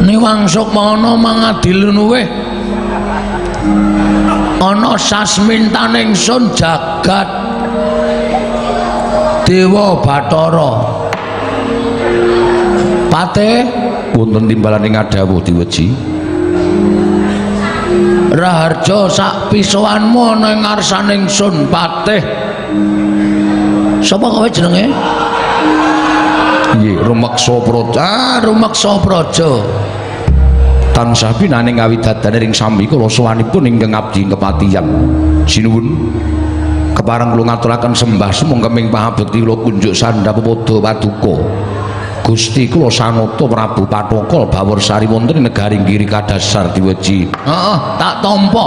Niwang sukmana mangadil luwih ana sasmintaning sun jagat Dewa Bathara. Patih, wonten timbalan ing ngadhawuh diweji. Raharja sak pisowanmu ana ing ngarsaning sun Patih. Sapa kowe jenenge? Nggih, Rumeksa Praja. Ah, Rumeksa Praja. Tansah pinaning kawidadane ring sambi kula sowanipun ingkang abdi kepatihan. Sinuwun. Kepareng kula ngaturaken sembah sumangga ing pangabekti kula kunjuk sandhap pepada paduka. Gusti kula Sanata Prabu Pathokol Baworsari wonten ing negari Giri Kadasar diweji. Heeh, tak tampa.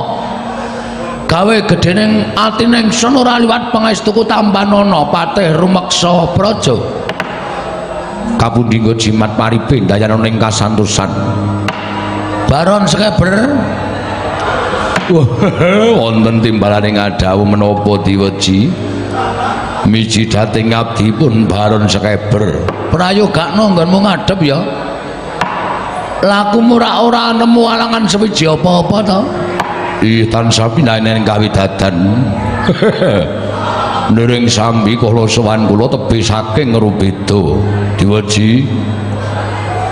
Gawe gedhening atine ingsun ora liwat pangestuku tampanana Patih Rumeksa Praja. Kapundi nggo jimat paripe ndayana ing kasantosan. Baron Sekeber. Wonten timbalane ngadhawuh menapa diweji? Miji dhateng abdipun Baron Sekeber. Prayogakno nggonmu ngadhep ya. Lakumu ora ora nemu alangan sewiji apa-apa to? Ih, tansah pinanen kawidadan. Nering sambi kala sowan kula tebih saking ngrubeda. Diweji.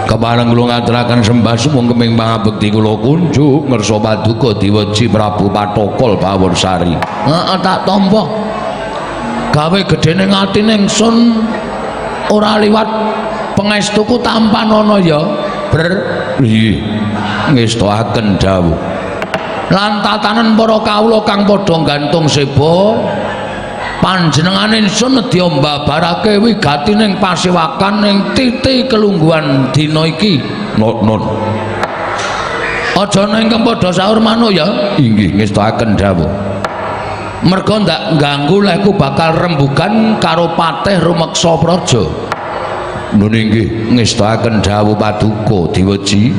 Kepareng kula ngaturaken sembah sumangga ing pangabekti kula kunjuk ngersa paduka diweji Prabu Pathokol Baworsari. Heeh, tak tampa. Gawe gedhening atine ingsun ora liwat pangestuku tampanana ya, Ber. Nggih, ngestoaken dawuh. Lan tatanen para kawula kang padha gantung seba, panjenengane ingsun nedya mbabarake wigatining pasewakan ing titi kelungguhan dina iki. Non, non. Aja ning padha saur manuk ya. Inggih, ngestoaken dawuh. Merga ndak ganggu lehku bakal rembugan karo Patih Rumeksa Praja. Nun inggih, ngestoaken dawuh paduka diweji.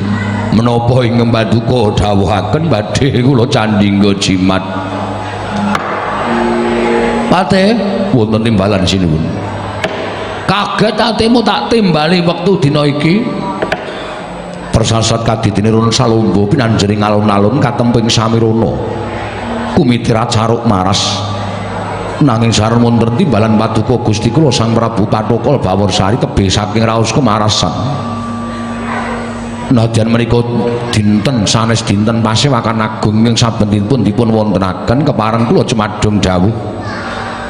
Menapa ingkang paduka dawuhaken badhe kula candhingga jimat. Patih, wonten timbalan sinuwun. Kaget atimu tak timbali wektu dina iki. Persasat kadidine run salombo pinanjering alun-alun katemping samirana. Kumitira caruk maras. Nanging sareng wonten timbalan paduka Gusti kula Sang Prabu Pathokol Baworsari tebih saking raos kemarasan. Nadyan menika dinten sanes dinten pasewakan agung ing saben dinten dipun wontenaken, kepareng kula cemadung dawuh.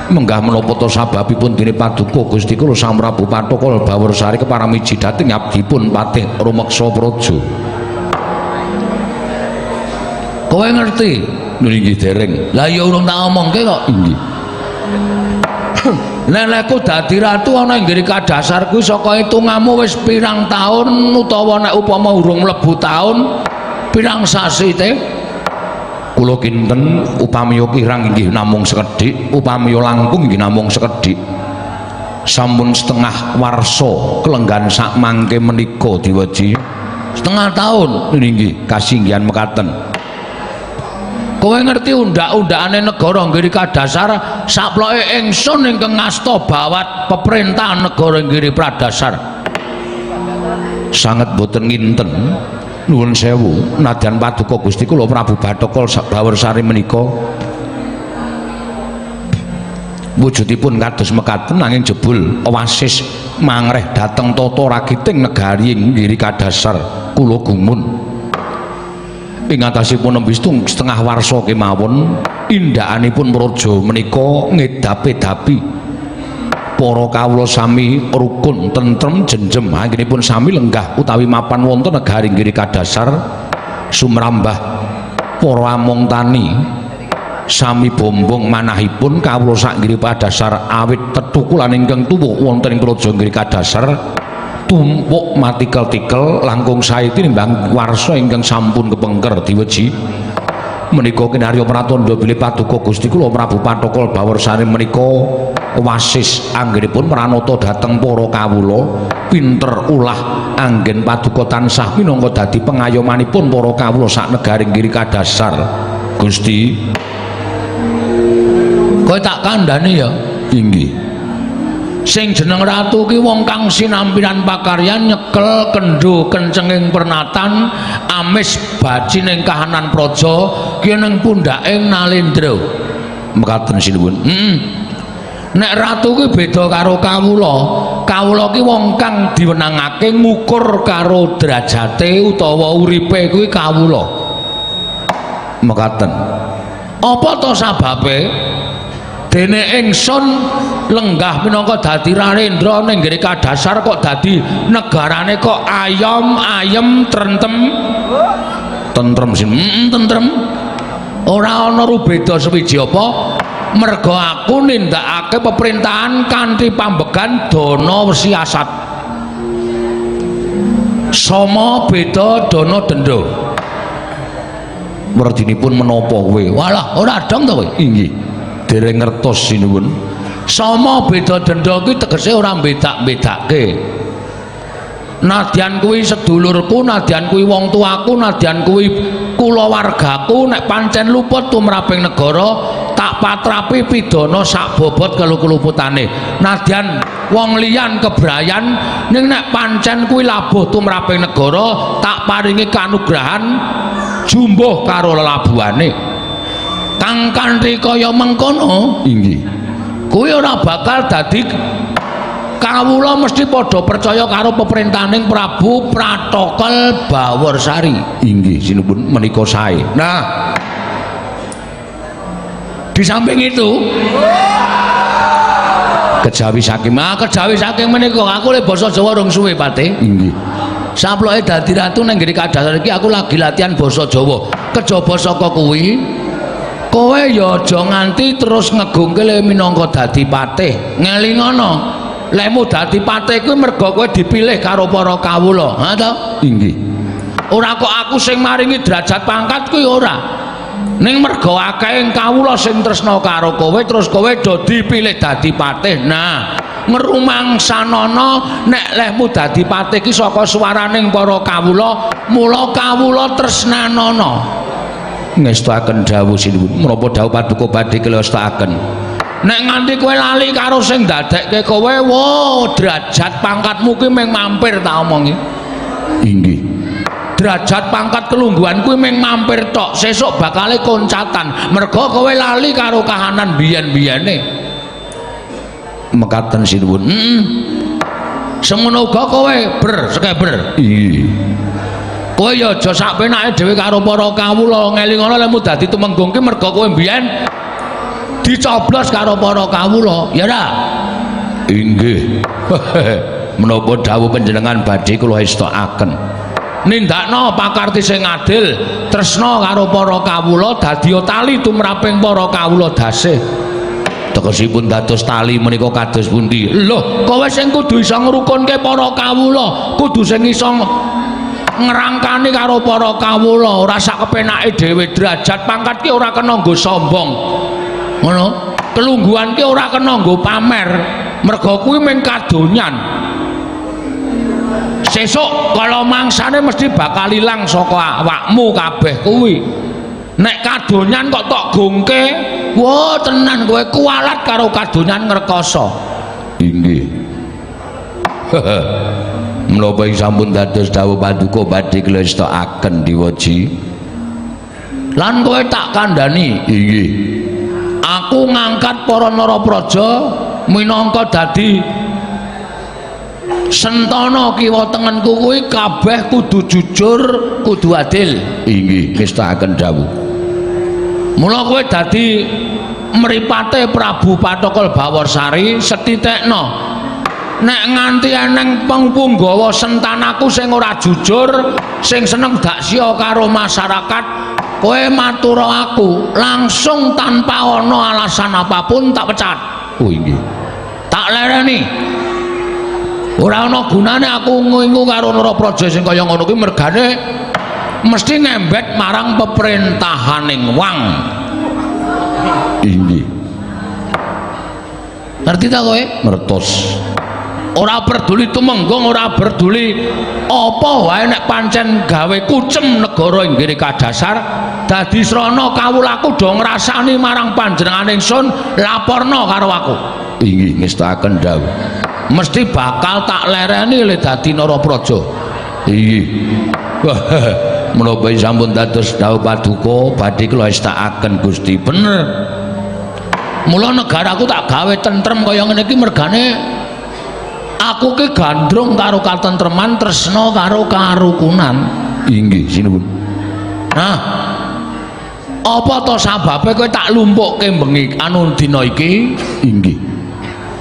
Menggah menapa ta sababipun dene paduka Gusti kula Sang Prabu Pathokol Baworsari kepareng miji dhateng abdipun Patih Rumeksa Praja. Kowe ngerti? Nggih, dereng. Lah ya urung tak omongke kok. Inggih. Lelehku dadi ratu ana ing Giri Kadasar kuwi saka hitunganmu wis pirang taun utawa nek upama urung mlebu taun pirang sasi te? Kula kinten upamiya kirang inggih namung sekedhik, upamiya langkung inggih namung sekedhik. Sampun setengah warsa kelenggan sak mangke menika diweji. Setengah tahun. Inggih, kasinggihan mekaten. Kowe ngerti undak-undakane negara Giri Kadasar saploke ingsun ingkang ngasta bawat peperintahan negara Giri Pradasar. Sanget boten nginten. Nuwun sewu, nadyan paduka Gusti kula Prabu Bathokol Baworsari menika wujudipun kados mekaten, nanging jebul wasis mangreh dhateng tata ragiting negari ing Giri Kadasar kula gumun. Ing atasipun nembe setengah warsa kemawon indhakanipun praja menika ngedapi-dapi para kawula sami rukun tentrem jenjem anggenipun sami lenggah utawi mapan wonten negari Giri Kadasar sumrambah para among tani sami bombong manahipun kawula sak Giri Kadasar awit tetukulan ingkang tuwuh wonten ing praja Giri Kadasar tumpuk matikel-tikel langkung sae tinimbang warsa ingkang sampun kepengker diweji. Menika kinarya pratandha bilih paduka Gusti kula Prabu Pathokol Baworsari menika wasis anggenipun pranata dhateng para kawula, pinter ulah anggen paduka tansah minangka dadi pengayomanipun para kawula sak negari Giri Kadasar. Gusti, kowe tak kandhani ya. Inggih. Sing jeneng ratu ki wong kang sinampiran pakaryan, nyekel kendho kencenging pernatan, amis bacining kahanan praja ki ning pundhake Nalendra. Mekaten sinuwun. Heeh. Nek ratu ki beda karo kawula. Kawula ki wong kang diwenangake ngukur karo derajate utawa uripe kuwi kawula. Mekaten. Apa to sababe? Dene ingsun lenggah minangka dadi Rarendra ning nggene kadasar kok dadi negarane kok ayom ayem trentem Tentrem sinuwun. Heeh, tentrem. Ora ana rubeda sewiji apa? Merga aku nindakake peperintahan kanthi pambegan dana siasat. Sama beda dana denda. Werdinipun menapa kowe? Walah, ora dong to kowe? Inggih. Dereng ngertos sinuwun. Sama beda denda kuwi tegese ora mbedak-bedake. Nadyan kuwi sedulurku, nadyan kuwi wong tuaku, nadyan kuwi kulawargaku, nek pancen luput tumraping negara tak patrapi pidana sak bobot kelu-keluputane. Nadyan wong liyan kebrayan, ning nek pancen kuwi labuh tumraping negara tak paringi kanugrahan jumbuh karo lelabuhane. Kang kanthi kaya mengkono, Inggih. kuwi ora bakal dadi kawula mesti padha percaya karo peperintahaning Prabu Pratokel Baworsari. Inggih sinuwun, menika sae. Nah, di samping itu kejawi saking nah, kejawi saking menika aku le basa Jawa rung suwe pate. Inggih. Saploke dadi ratu nang nggene kadasar iki aku lagi latihan basa Jawa. Kejaba saka kuwi kowe ya aja nganti terus ngegungke le minangka dadi patih. Ngelingono. Lehmu dadi patih kuwi merga kowe dipilih karo para kawula. Ha to? Inggih. Ora kok aku sing maringi derajat pangkat kuwi ora. Ning merga akeh kawula sing tresna karo kowe terus kowe do dipilih dadi patih. Nah, ngrumangsanana nek lehmu dadi patih ki saka swaraning para kawula, mula kawula tresnanana. Ngestoaken dawuh sinuwun. Menapa dawuh paduka badhe kula estakaken? Nek nganti kowe lali karo sing ndadekke kowe, wo derajat pangkatmu kuwi mung mampir tak omongi. Inggih. Derajat pangkat kelungguhan kuwi mung mampir tok, sesuk bakale koncatan merga kowe lali karo kahanan biyen-biyene. Mekaten sinuwun. Heeh. Semono uga kowe ber sekeber. Inggih. Kowe ya aja sak penake dhewe karo para kawula, ngelingono lemu dadi tumenggung ki merga kowe biyen dicoblos karo para kawula, ya ora? Inggih. Menapa dawuh panjenengan badhe kula estakaken? Nindakno pakarti sing adil, tresna karo para kawula, dadi tali tumraping para kawula dasih. Tegesipun dados tali menika kados pundi? Lho, kowe sing kudu iso ngrukunke para kawula, kudu sing iso ngrangkani karo para kawula, ora sak kepenake dhewe. Derajat pangkat ki ora kena nggo sombong. Ngono. Kelungguhan ki ora kena nggo pamer. Merga kuwi mung kadonyan. Sesuk kala mangsane mesti bakal ilang saka awakmu kabeh kuwi. Nek kadonyan kok tok gongke, wah tenan kowe kualat karo kadonyan ngrekoso. Inggih. Menapa ing sampun dados dawuh paduka badhe kula estakaken diwaji. Lan kowe tak kandhani. Inggih. Aku ngangkat para narapraja minangka dadi sentana kiwa tengenku kuwi kabeh kudu jujur, kudu adil. Inggih, ngestakaken dawuh. Mula kowe dadi mripate Prabu Pathokol Baworsari setitekno. Nek nganti eneng punggawa sentanaku sing ora jujur, sing seneng daksya karo masyarakat, kowe matura aku langsung tanpa ana alasan apapun tak pecat. Oh inggih. Tak lereni. Ora ana gunane aku ngingu karo Narapraja sing kaya ngono kuwi, mergane mesti ngembet marang peperintahaning wang. Inggih. Ngerti ta kowe? Ngertos. Ora peduli tumenggung, ora peduli apa wae, nek pancen gawe kucem negara ing nggene kadasar dadi srana kawulaku do ngrasani marang panjenengan ingsun, laporno karo aku. Inggih ngestakaken dawuh. Mesti bakal tak lereni le dadi Narapraja. Inggih. Menapa sampun dados dawuh paduka badhe kula estakaken Gusti. Bener. Mula negaraku tak gawe tentrem kaya ngene iki mergane aku ki gandrung karo katentreman, tresna karo karukunan. Inggih sinuwun. Nah, apa to sababe kowe tak lumpukke bengi anu dina iki? Inggih.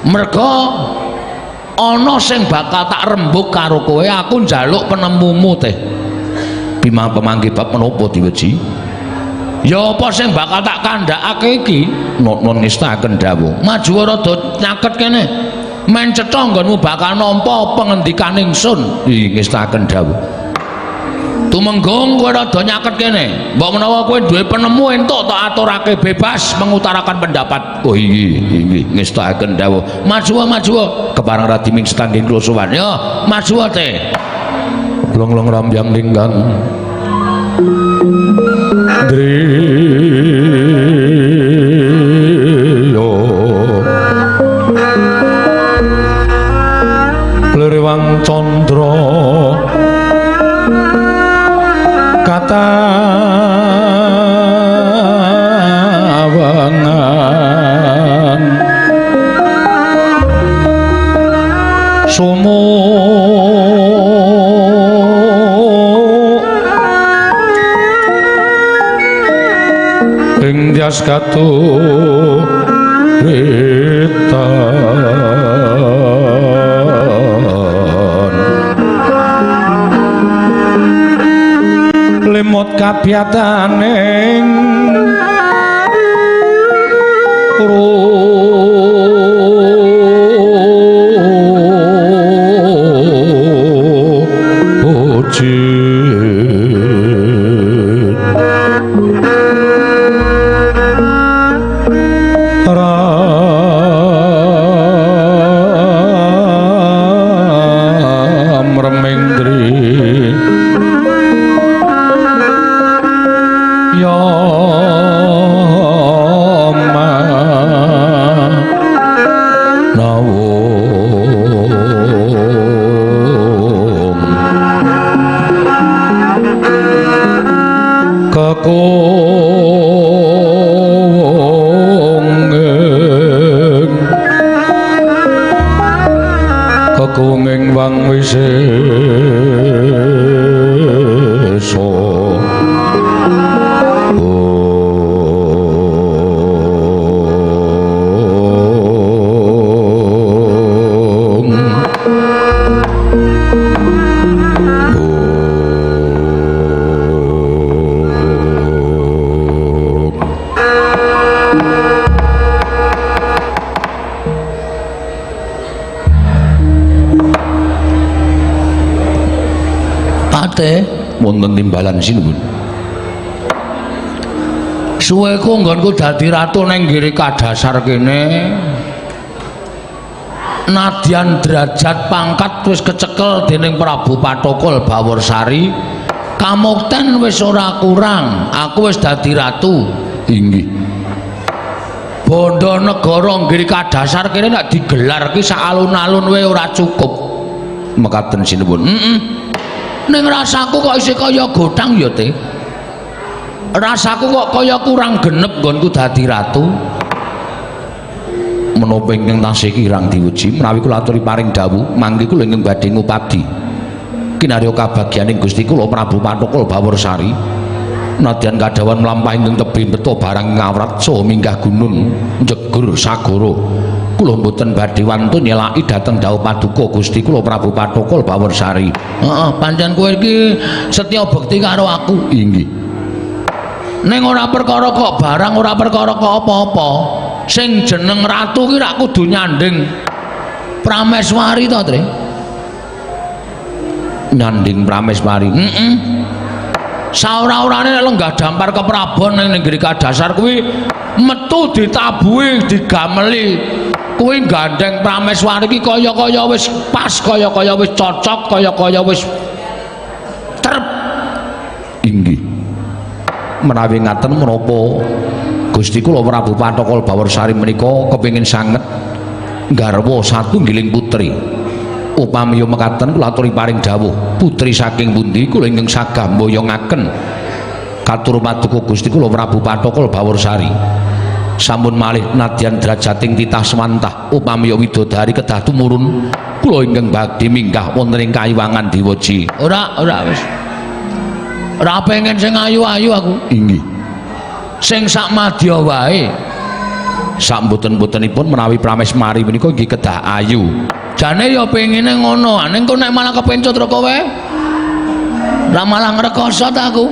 Merga ana sing bakal tak rembug karo kowe, aku njaluk penemumu teh. Bima pemanggih bab menapa diweji? Ya apa sing bakal tak kandhakake iki? Nun ngestakaken dawuh. Maju rada nyaket kene. Men cetha nggonmu bakal nampa pengendikan ingsun. Inggih ngestakaken dawuh. Tumenggung kowe rada nyaket kene. Mbok menawa kowe duwe penemu entuk tak aturake bebas mengutarakan pendapat. Oh inggih, inggih ngestakaken dawuh. Maju maju kepareng radi ming setangging kula sowan. Ya, maju teh. Long-long rambyang linggang driya lirewang candra katawangan sumu ing dyas katuritan lemot kabyataning rujit ram remendri ya manawung kekunging kekunging wang wisesa. Om. Om. Pate Wonten timbalan sinuwun. Suweku nggonku dadi ratu ning Giri Kadasar kene. Nadyan derajat pangkat wis kecekel dening Prabu Pathokol Baworsari. Kamukten wis ora kurang, aku wis dadi ratu. Inggih. Bondo negara Giri Kadasar kene nek digelar ki sak alun-alun wae ora cukup. Mekaten sinuwun. Heeh. Ning rasaku kok isih kaya gothang ya, Teh. Rasaku kok kaya kurang genep nggonku dadi ratu. Menapa ingkang tasih kirang diwuji menawi kula aturi paring dawuh mangke kula ingkang badhe ngupadi kinarya kabagyaning Gusti kula Prabu Pathokol Baworsari. Nadyan kadhawan mlampah ingkang tebih beto barang ngawrat saha minggah gunung njegur sagara, kula mboten badhe wantun nyelaki dhateng dawuh paduka Gusti kula Prabu Pathokol Baworsari. Heeh, pancen kowe iki setya bekti karo aku. Inggih. Ning ora perkara kok barang, ora perkara kok apa-apa. Sing jeneng ratu ki rak kudu nyanding Prameswari to, Tre? Nyanding Prameswari. Heeh. Saora-orane nek lenggah dampar keprabon ning negeri Kadasar kuwi metu ditabuhi, digameli. Kuwi gandeng Prameswari ki kaya-kaya wis pas, kaya-kaya wis cocok, kaya-kaya wis trep. Inggih. Menawi ngaten menapa Gusti kula Prabu Pathokol Baworsari menika kepengin sanget Garwa satunggiling putri. Upami mekaten kula aturi paring dawuh, putri saking pundi kula ingkang sagah mboyongaken katur paduka Gusti kula Prabu Pathokol Bawarsari. Sampun malih nadyan drajating titah swantah, upami widodari kedah tumurun kula ingkang badhe minggah wonten ing kayiwangan Dewaji. Ora, ora wis. Ora pengen sing ayu-ayu aku. Inggih. Sing sak madya wae. Sak mboten-mbotenipun menawi pramesmari menika nggih kedah ayu. Jane ya pengine ngono, ning kok nek malah kepencut ro kowe. Lah malah ngrekoso ta aku.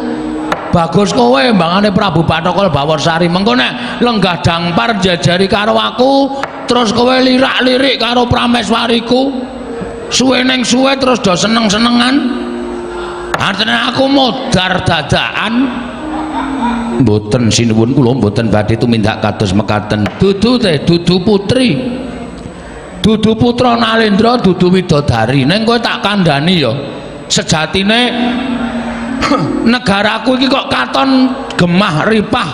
Bagus kowe mbangane Prabu Pathokol Bawarsari. Mengko nek lenggah dangpar jajari karo aku, terus kowe lirak-lirik karo prameswariku. Suwe ning suwe terus do seneng-senengan. Artine aku modar dadakan. Mboten sinuwun, kula mboten badhe tumindak kados mekaten. Dudu teh, dudu putri. Dudu putra Nalendra, dudu widodari. Ning kowe tak kandhani ya. Sejatine negaraku iki kok katon gemah ripah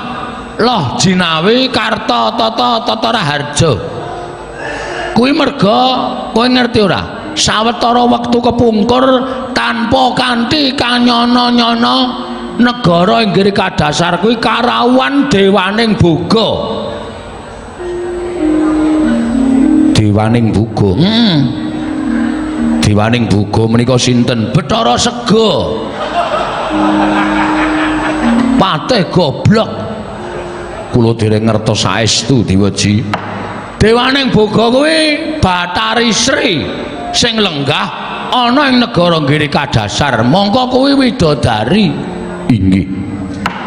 loh jinawi karta tata tata raharja. Kuwi merga kowe ngerti ora? Sawetara wektu kepungkur tanpa kanthi kanyono-nyono negara inggih kadasar kuwi karawuhan dewaning boga. Dewaning boga. Dewaning boga menika sinten? Bathara Sega. Patih goblok. Kula dereng ngertos saestu Dewaji. Dewaning boga kuwi Bathari Sri sing lenggah ana ing negara Giri Kadasar. Mongko kuwi widodari. Inggih.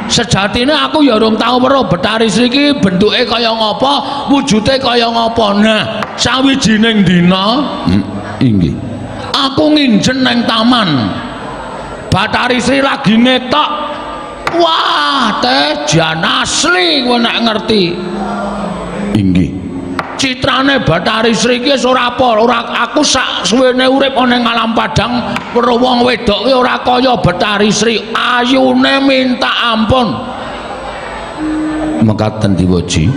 Sejatine aku ya urung tau weruh Bathari Sri iki bentuke kaya ngapa, wujude kaya ngapa. Nah, sawijining dina, inggih, aku nginjen nang taman. Bathari Sri lagi ngetok. Wah, teh jan asli kowe nek ngerti. Inggih. Citrane Bathari Sri iki wis ora apa, ora aku sak suwene urip ana ing alam padang weruh wong wedok ki ora kaya Bathari Sri, ayune minta ampun. Mekaten Dewaji.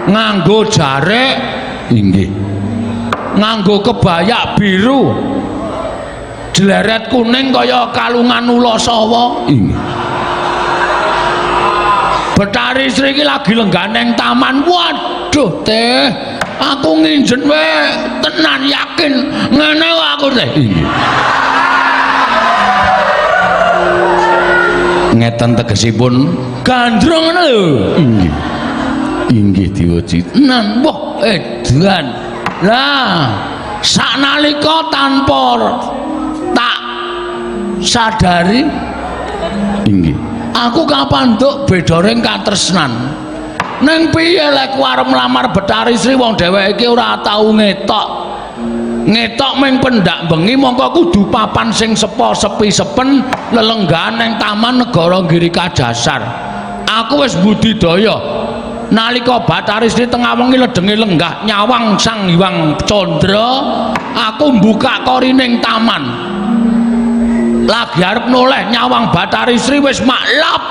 Nganggo jarek, inggih, nganggo kebayak biru, jleret kuning kaya kalungan ula sawa. Inggih. Bathari Sri iki lagi lenggah nang taman. Waduh teh, aku nginjen wae tenan yakin ngene kok aku teh. Inggih. Ngeten tegesipun gandrung ngono lho. Inggih. Inggih Dewaji. Tenan, wah edan. Lah, saknalika tanpa tak sadari, inggih, aku kapandhuk bedoring katresnan. Ning piye lek arep nglamar Bathari Sri wong dheweke iki ora tau ngetok. Ngetok ming pendak bengi, mongko kudu papan sing sepo sepi sepen lelenggahan ning taman negara Giri Kadasar. Aku wis budidaya. Nalika Bathari Sri tengah wengi ledenge lenggah nyawang Sang Hyang Candra, aku mbuka korining taman. Lagi arep noleh nyawang Bathari Sri wis maklap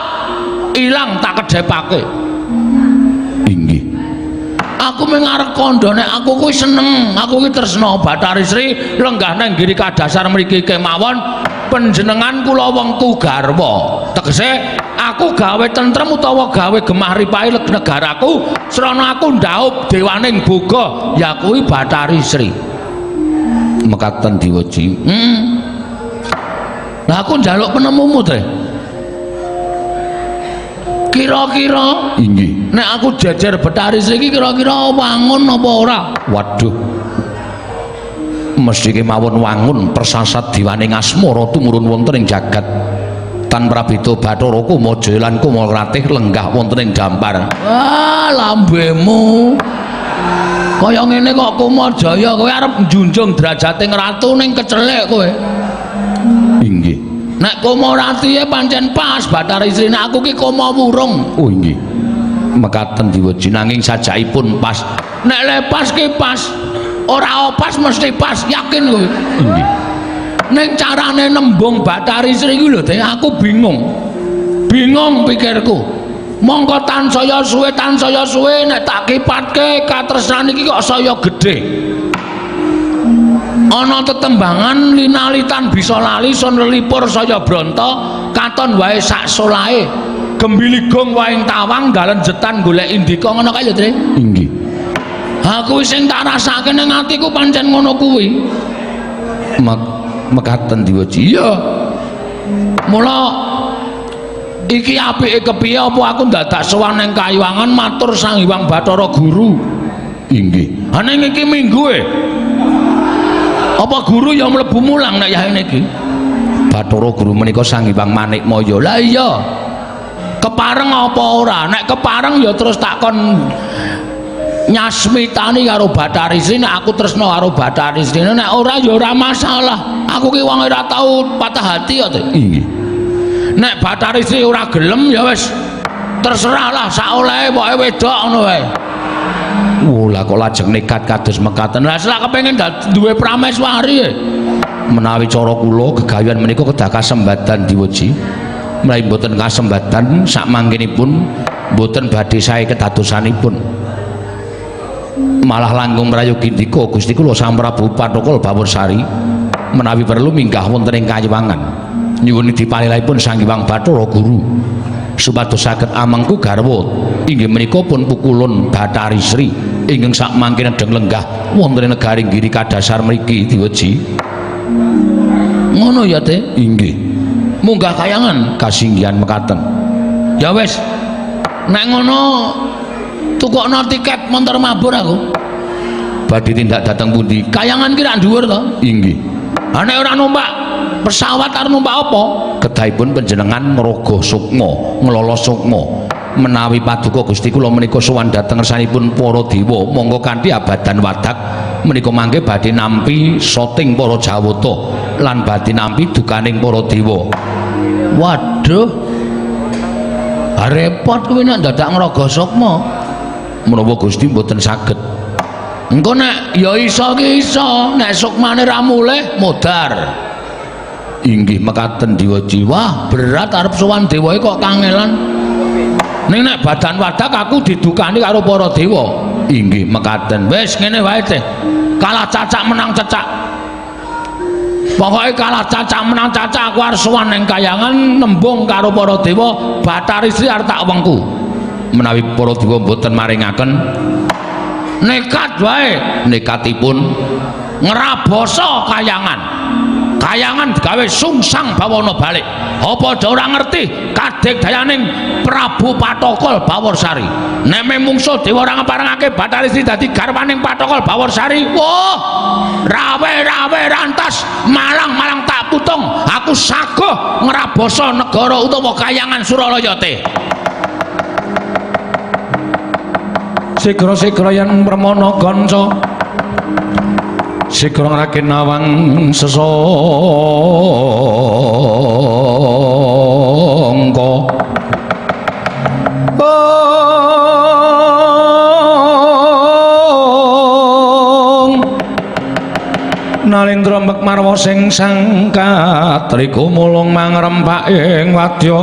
ilang tak kedhepake. Inggih. Aku mung arep kandha nek aku kuwi seneng, aku kuwi tresna Bathari Sri lenggah nang Giri Kadasar mriki kemawon panjenengan kula wengku garwa. Tegese aku gawe tentrem utawa gawe gemah ripahe negaraku srana aku ndhaup dewaning boga ya kuwi Bathari Sri. Mekaten Dewaji. Lah aku njaluk penemumu teh. Kira-kira inggih, nek aku jejer Bathari Sri iki kira-kira wangun apa ora? Waduh. Mesti kemawon wangun persasat dewaning asmara tumurun wonten ing jagat. Tan prabeda Bathara Kumajaya lan Kumaratih lenggah wonten ing dampar. Wah, lambemu. Kaya ngene kok Kumajaya kowe arep njunjung derajating ratu ning kecelik kowe. Inggih. Nek Kumaratihe pancen pas Bathari Sri, nek aku ki koma wurung. Oh inggih. Mekaten Dewaji, nanging sajakipun pas. Nek lepas ki pas, ora opas mesti pas, yakin kowe. Inggih. Ning carane nembung Bathari Sri kuwi lho, Teh, aku bingung. Bingung pikirku. Mongko tansaya suwe nek tak kipatke katresnan iki kok saya gedhe. Ana tetembangan linalitan bisa lali sun lelipur saya bronto katon wae sak solahe. Gembiligong wae ing tawang dalan jetan golek indika ngono kae lho, Tre. Inggih. Ha kuwi sing tak rasake ning atiku pancen ngono kuwi. Mekaten Dewaji. Iya. Mula iki apike kepiye apa aku dadak sowan ning Kayuwangan matur Sang Hyang Bathara Guru. Inggih. Ha ning iki minggu e. Apa guru ya mlebu mulang nek yahene iki? Bathara Guru menika Sang Hyang Manikmaya. Lah iya. Kepareng apa ora? Nek kepareng ya terus takon nyasmitani karo Bathari Sri, nek aku tresna karo Bathari Sri, nek ora ya ora masalah. Aku ki wong ora tau patah hati ya, Teh. Inggih. Nek Bathari Sri ora gelem ya wis terserah lah sak olehe pokoke wedok ngono wae. Oh, lah kok lajeng nekat kados mekaten. Lah selak kepengin duwe prameswari e. Menawi cara kula gegawean menika kedah kasembadan Dewaji. Menawi mboten kasembadan sak mangkenipun mboten badhe sae kedadosanipun. Malah langkung prayogi ndika Gusti kula Sang Prabu Pathokol Bawarsari menawi perlu minggah wonten ing Kayuwangan. Nyuwun dipalilahipun Sang Hyang Bathara Guru supados saged amengku garwa inggih menika pun pukulun Bathari Sri ingkang sak mangke nedheng lenggah wonten ing negari Giri Kadasar mriki Dewaji. Ngono ya, Teh? Inggih. Munggah kayangan kasinggihan mekaten. Ya wis. Nek ngono tukokno tiket montor mabur aku. Badhe tindak dateng pundi? Kayangan ki rak dhuwur to? Inggih. Ha nek ora numpak pesawat arep numpak apa? Kedahipun panjenengan ngrogoh sukma, nglolo sukma. Menawi paduka Gusti kula menika sowan dhateng ngersanipun para dewa, monggo kanthi abadan wadak menika mangke badhe nampi soting para jawata lan badhe nampi dukaning para dewa. Waduh. Repot kuwi nek dadak ngrogoh sukma. Menawa Gusti mboten saged. Engko nek ya iso ki iso, nek sukmane ra mulih modar. Inggih mekaten Dewaji. Wah, berat arep sowan dewae kok kangelan. Ning nek badan wadak aku didukani karo para dewa. Inggih mekaten. Wis ngene wae teh. Kalah cacak menang cecak. Pokoke kalah cacak menang cacak aku arep sowan ning kayangan nembung karo para dewa, Bathari Sri arep tak wengku. Menawi para dewa mboten maringaken nekat wae, nekatipun ngrabasa kayangan. Kayangan digawe sungsang bawana balik. Apa ora ngerti kadek dayaning Prabu Pathokol Bawarsari. Nek mungsuh dewa ora ngeparengake Bathari Sri dadi garwaning Pathokol Bawarsari. Wah, rawe-rawe rantas, malang-malang tak putung. Aku saguh ngrabasa negara utawa kayangan Suralaya teh. Sigra-sigra yen permana kanca sigra ngraken nawang sesangka. Nalendra mek marwa sing sang katriku mulung mangrempak ing wadya.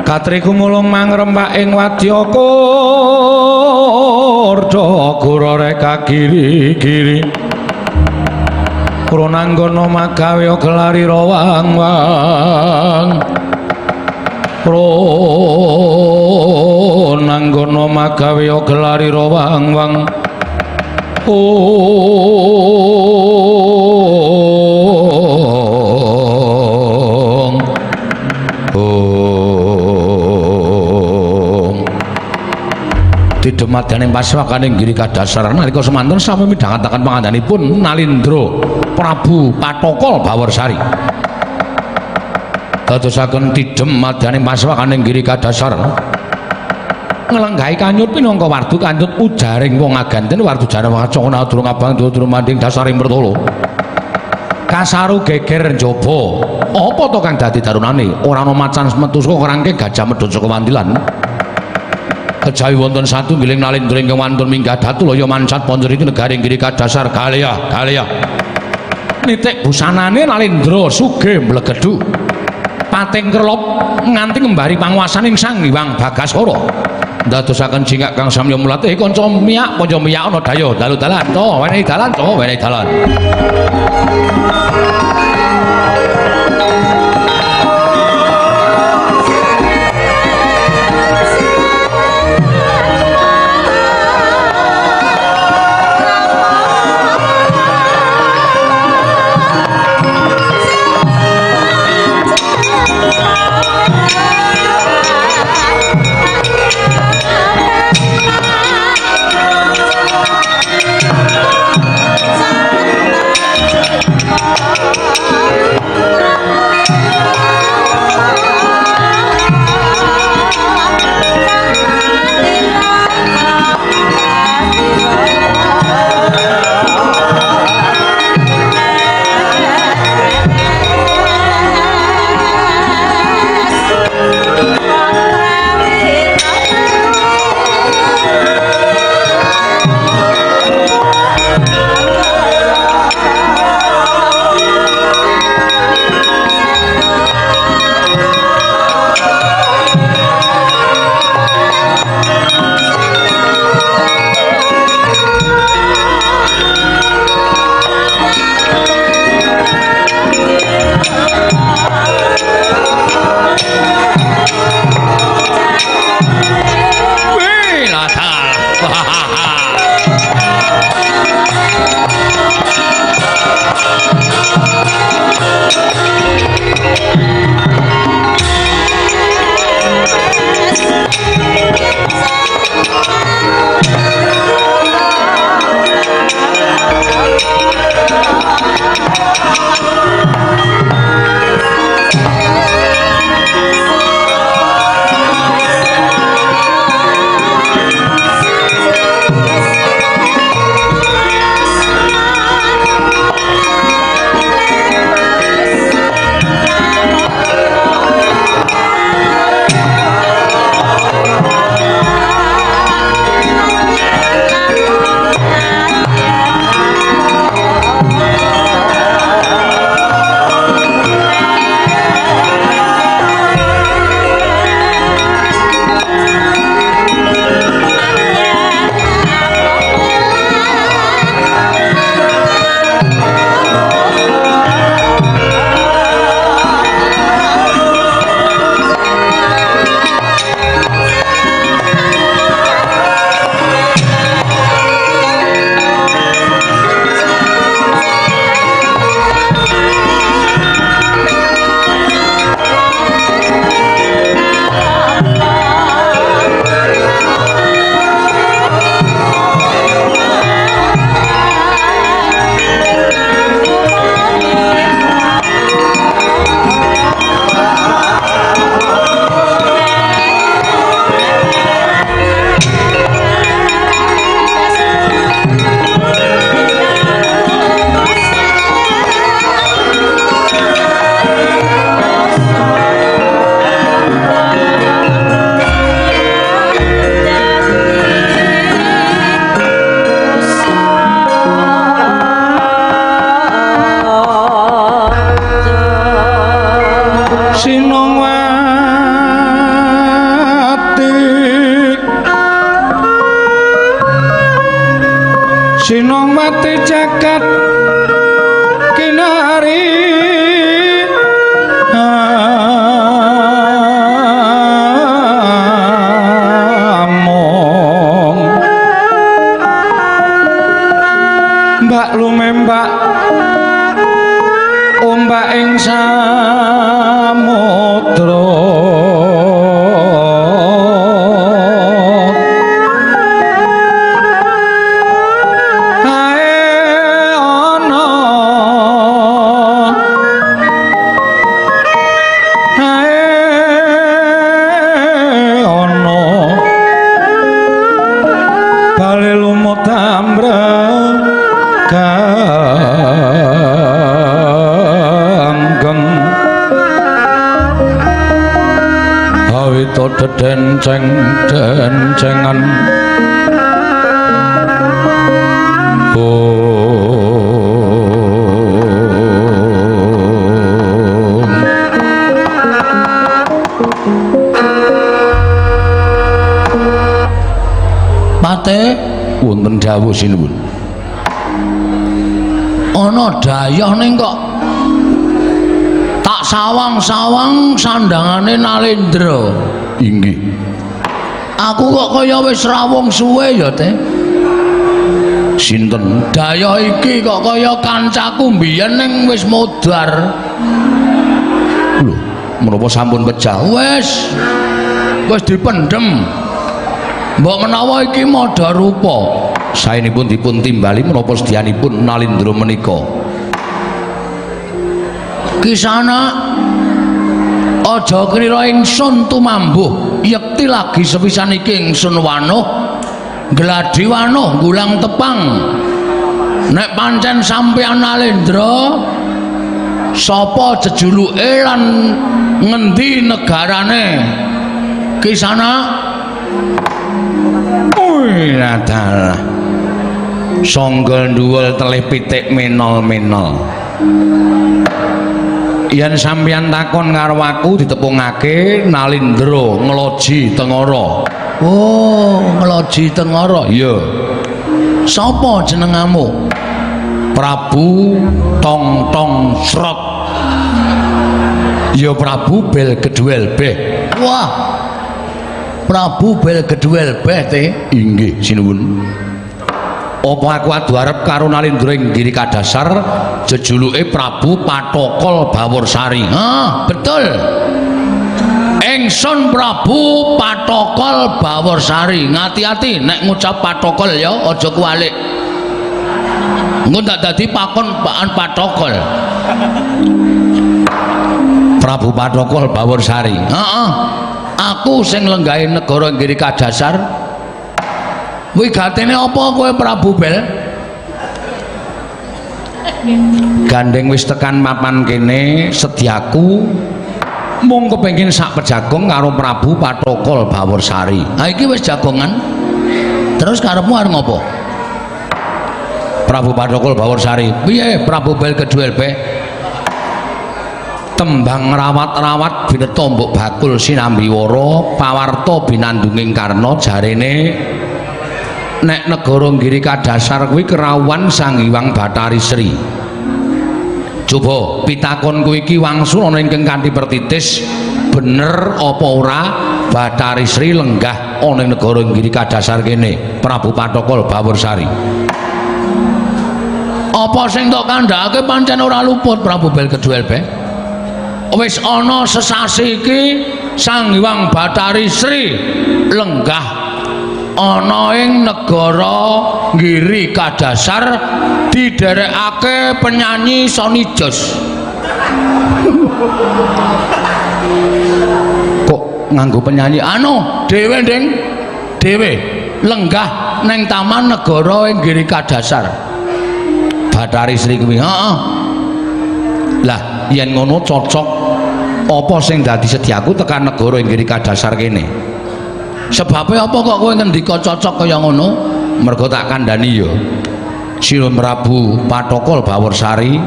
Katriku mulung mangrempak ing wadya kurda gurareka giri-giri. Prananggana magawe gelari rawang-wang. Prananggana magawe gelari rawang-wang. Ong ong Didemadyaning pasewakaning Giri Kadasar nalika semanten sami midhangetaken pangandanipun Nalindra Prabu Pathokol Bawarsari. Dadosaken tidhem madyaning pasewakaning Giri Kadasar nglenggahi kanyut pinangka wardu kanyut ujaring wong aganten wardu jare wacana durung abang durung manding dasaring pertolo. Kasaru geger njaba. Apa to kang dadi darunane? Ora ana macan metu saka kerangke gajah medhun saka wandilan. Kejawi wonten satunggiling Nalindra ingkang wantun minggah datulaya mancat panceriti negaring Giri Kadasar galeyah galeyah. Nitik busanane Nalindra sugih mblegedhu. Pating Kerlop nganti ngembari panguwasaning Sang Hyang Bagasara. Ndadosaken jingak kang samya mulat kanca miyak kanca miyak ana dayo dalu dalan to wenehi dalan to wenehi dalan. Sinongwati jagat kinari among mbak lumembak ombak ing samudra. Dedenceng dencengan oh. dawuh sinuwun. Ana dayah ning kok tak sawang-sawang sandangane Nalendra. Inggih. Aku kok kaya wis rawung suwe ya, Teh. Sinten? Dayah iki kok kaya kancaku mbiyen ning wis modar. Lho, menapa sampun pecah? Wis. Wis dipendhem. Mbok menawa iki madha rupa. Saenipun dipun timbali menapa sedyanipun Nalindra menika? Kisana aja krira ingsun tumambuh, yekti lagi sepisan iki ingsun wanuh gladi wanuh gulang tepang. Nek pancen sampeyan Nalendra, sapa jejuluke lan ngendi negarane? Kisana. Wih, dalah. Songgol dhuwul telih pitik menol-menol. Yen sampeyan takon karo aku ditepungake Nalindra Ngloji Tengara. Oh, Ngloji Tengara. Iya. Sapa jenengamu? Prabu Tong Tong Srot. Ya Prabu Bel Gedhuel Beh. Wah. Prabu Bel Gedhuel Beh te. Inggih, sinuwun. Apa aku adu arep karo Nalindra ing Giri Kadasar jejuluke Prabu Pathokol Baworsari. Ah, betul. Ingsun Prabu Pathokol Baworsari. Ngati-ati nek ngucap Pathokol ya, aja kuwalik. Engko tak dadi pakon pakan Pathokol. Prabu Pathokol Baworsari. Heeh. Aku sing lenggahe negara Giri Kadasar. Wigatene apa kowe Prabu Bel? Gandeng wis tekan mapan kene sedyaku mung kepengin sak pejagong karo Prabu Pathokol Baworsari. Ha iki wis jagongan. Terus karepmu arep ngopo? Prabu Pathokol Baworsari. Piye Prabu Bel Gedhuel Beh? Tembang rawat-rawat bineta mbok bakul sinambiwara pawarta binandunging karna jarene nek negara Giri Kadasar kuwi kerawuhan Sang Hyang Bathari Sri. Coba pitakonku iki wangsul ana ingkang kanthi pertitis bener apa ora Bathari Sri lenggah ana ing negara Giri Kadasar kene Prabu Pathokol Baworsari. Apa sing tok kandhakake pancen ora luput Prabu Bel Gedhuel Beh? Wis ana sesasi iki Sang Hyang Bathari Sri lenggah ana ing negara Giri Kadasar didherekake penyanyi Sony Jos. Kok nganggo penyanyi? Anu dhewe Ding, dhewe lenggah ning taman negara ing Giri Kadasar. Bathari Sri kuwi. Heeh. Lah yen ngono cocok apa sing dadi sedyaku tekan negara ing Giri Kadasar kene? Sebabe apa kok kowe ngendika cocok kaya ngono? Mergo tak kandhani ya. Sira Prabu Pathokol Baworsari,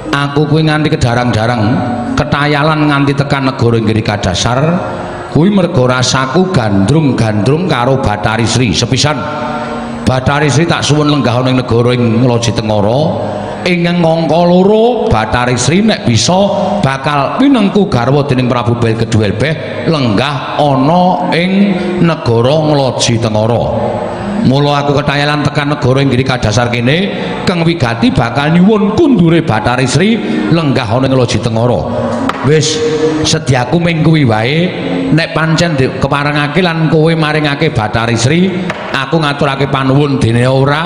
aku kuwi nganti kejarang-jarang ketayalan nganti tekan negara ing Giri Kadasar kuwi mergo rasaku gandrung-gandrung karo Bathari Sri. Sepisan Bathari Sri tak suwun lenggah ana ing negara ing Ngloji Tengara. Ing ngangka loro Bathari Sri nek bisa bakal pinengku garwa dening Prabu Bel Gedhuel Beh lenggah ana ing negara Ngloji Tengara. Mula aku ketayalan tekan negara ing Giri Kadasar kene kang wigati bakal nyuwun kundure Bathari Sri lenggah ana ing Ngloji Tengara. Wis sedyaku ming kuwi wae. Nek pancen keparengake lan kowe maringake Bathari Sri, aku ngaturake panuwun dene ora.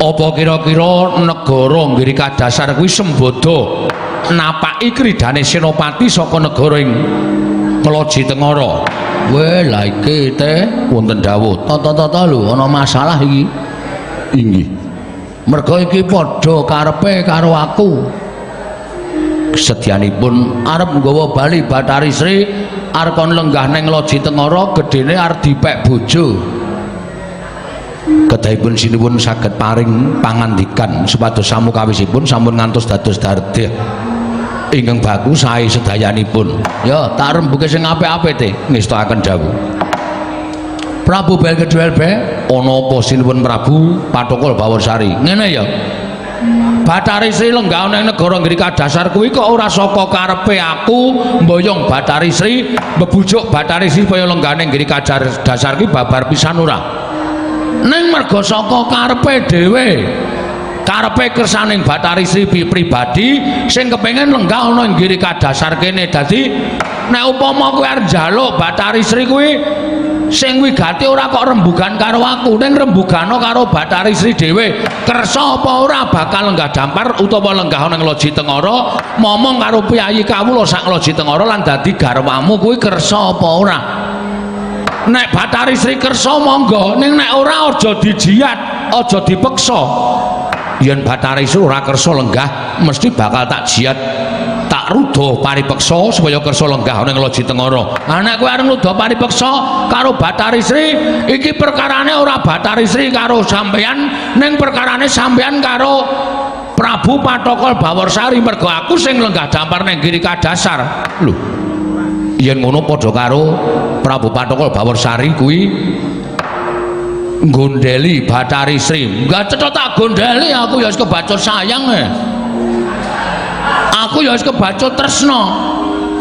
Apa kira-kira negara Giri Kadasar kuwi sembada napaki kridane senopati saka negara ing Ngloji Tengara? Weh, lah iki teh wonten dawuh. Tata-tata lho ana masalah iki. Inggih. Mergo iki padha karepe karo aku. Sedyanipun arep nggawa bali Bathari Sri arep kon lenggah ning Loji Tengara gedene arep dipek bojo. Kedahipun sinuwun saged paring pangandikan supados samukawisipun sampun ngantos dados dardeh ingkang baku sae sedayanipun. Ya, tak rembuke sing apik-apik te. Ngestakaken dawuh. Prabu Belgeduelbe, ana apa sinuwun Prabu Pathokol Bawarsari? Ngene ya. Bathari Sri lenggah ana ing negara Giri Kadasar kuwi kok ora saka karepe aku mboyong Bathari Sri, mbebujuk Bathari Sri supaya lenggah ning Giri Kadasar kuwi babar pisan ora. Ning merga saka karepe dhewe. Karepe kersaning Bathari Sri pribadi sing kepengin lenggah ana ing Giri Kadasar kene. Dadi nek upama kowe arep njaluk Bathari Sri kuwi sing wigati ora kok rembugan karo aku, ning rembugana karo Bathari Sri dhewe. Kersa apa ora bakal lenggah dampar utawa lenggah ana ing Loji Tengara, momong karo piyayi kawula sak Loji Tengara lan dadi garwamu kuwi kersa apa ora? Nek Bathari Sri kersa monggo, ning nek ora aja dijiat, aja dipeksa. Yen Bathari Sri ora kersa lenggah, mesti bakal tak jiat, tak ruda paripeksa supaya kersa lenggah ana ing Loji Tengara. Ha nek kowe arep ngruda paripeksa karo Bathari Sri, iki perkarane ora Bathari Sri karo sampeyan, ning perkarane sampeyan karo Prabu Pathokol Bawarsari, mergo aku sing lenggah dampar ning Giri Kadasar. Lho, yen ngono padha karo Prabu Pathokol Bawarsari kuwi nggondheli Bathari Sri. Enggak cetha tak gondheli, aku ya wis kebacut sayang e. Aku ya wis kebacut tresna.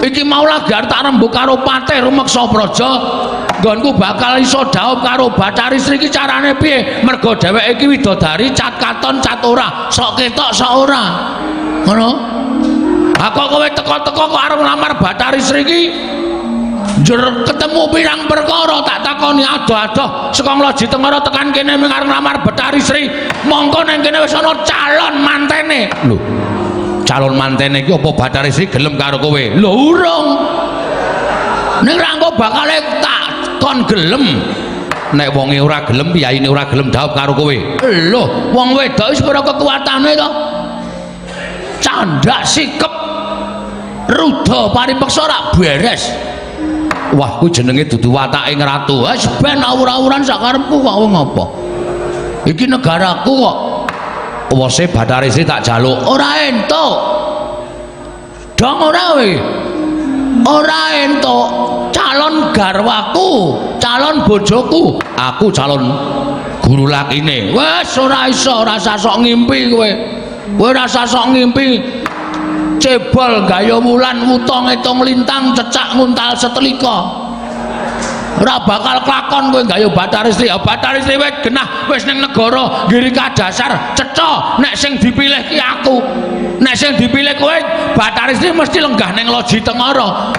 Iki mau lagi arep tak rembug karo patih rumeksa praja, nggonku bakal iso dhaup karo Bathari Sri iki carane piye? Mergo dheweke iki widodari cat katon cat ora, sok ketok sok ora. Ngono? Ha kok kowe teko-teko kok arep nglamar Bathari Sri iki njur ketemu pirang perkara tak takoni adoh-adoh saka Loji Tengara tekan kene mung arep nglamar Bathari Sri, mongko nang kene wis ana calon mantene. Lho, calon mantene iki apa Bathari Sri gelem karo kowe? Lho urung. Ning ra engko bakale tak kon gelem. Nek wonge ora gelem, piyayine ora gelem dhaup karo kowe. Lho, wong wedok wis ora kekuatane to. Candak sikep ruda paripeksa ora beres. Wah, kuwi jenenge dudu watake ngratu. Wis ben awur-awuran sak karepku kok kowe ngopo? Iki negaraku kok. Wose Bathari Sri tak jaluk. Ora entuk. Dong ora kowe. Ora entuk. Calon garwaku, calon bojoku, aku calon guru lakine. Wes ora iso, ora usah sok ngimpi kowe. Kowe ora usah sok ngimpi. Cebol gaya wulan wuta ngitung lintang cecak nguntal setelika. Ora bakal kelakon kowe gaya Bathari Sri. Ya Bathari Sri wis genah wis ning negara Giri Kadasar cetha nek sing dipilih ki aku. Nek sing dipilih kowe Bathari Sri mesti lenggah ning Loji Tengara.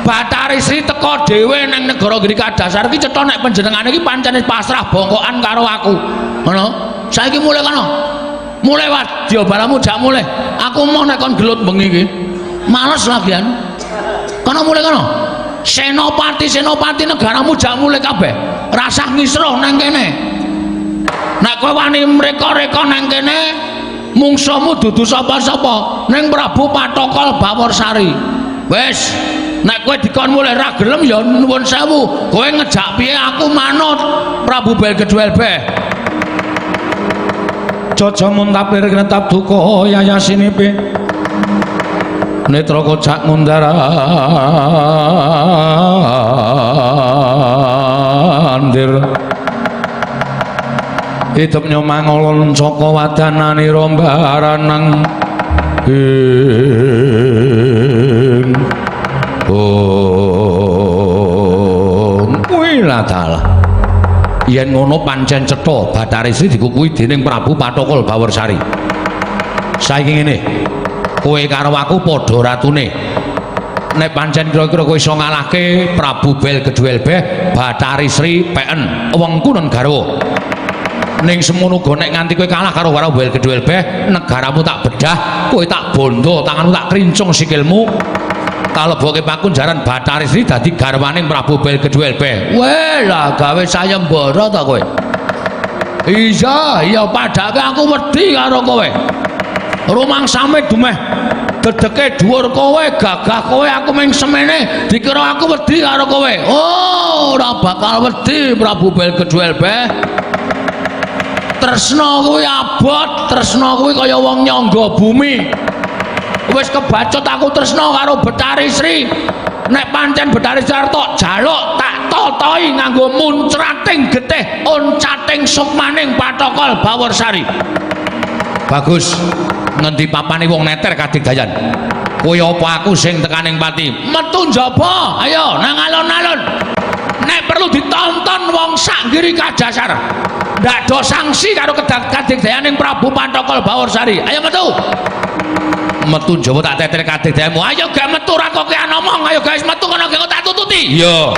Bathari Sri teka dhewe ning negara Giri Kadasar ki cetha nek panjenengane iki pancen pasrah bongkokan karo aku. Ngono. Saiki mulih kono. Mulih wadya balamu jak mulih. Aku mau nek kon gelut bengi iki. Males lagian. Kono mulih kono. Senopati-senopati negaramu jak mulih kabeh. Rasah ngisruh nang kene. Nek kowe wani mreka-reka nang kene, mungsuhmu dudu sapa-sapa ning Prabu Pathokol Bawarsari. Wis, nek kowe dikon mulih ra gelem ya nuwun sewu. Kowe ngejak piye aku manut Prabu Belgeduelbeh. Jaja muntapir kretap duka yayasinipe netra kocak ngundar andir idep nyomangolon saka wadananira mbaranang ing om kuwi dalah. Yen ngono pancen cetha Bathari Sri dikukuhi dening Prabu Pathokol Bawarsari. Saiki ngene, kowe karo aku padha ratune. Nek pancen kira-kira kowe iso ngalahke Prabu Belgeduelbeh, Bathari Sri peken wengku nen garwa. Ning semono uga nek nganti kowe kalah karo Prabu Belgeduelbeh, negaramu tak bedah, kowe tak bondo, tanganmu tak krincung sikilmu. Kaleboke pakunjaran Bathari Sri dadi garwaning Prabu Belgeduelbeh. Weh lah gawe sayembara ta kowe. Iya, iya padake aku wedi karo kowe. Rumangsame dumeh dedeke dhuwur kowe, gagah kowe, aku ming semene dikira aku wedi karo kowe. Oh, ora bakal wedi Prabu Belgeduelbeh. Tresna kuwi abot, tresna kuwi kaya wong nyangga bumi. Wis kebacut aku tresna karo Bathari Sri. Nek pancen Bathari Sri arep tok jaluk, tak totoi nganggo muncrating getih oncating sukmaning Pathokol Baworsari. Bagus. Ngendi papane wong neter kadigdayan? Kowe apa aku sing tekaning pati? Metu njaba, ayo nang alun-alun. Nek perlu ditonton wong sak Giri Kajasar. Ndak do sanksi karo kadigdayaning Prabu Pathokol Baworsari. Ayo metu. Metu njaba tak teter kadigdayanmu. Ayo gak metu ora kok ngomong. Ayo guys metu kono gek tak tututi. Iya.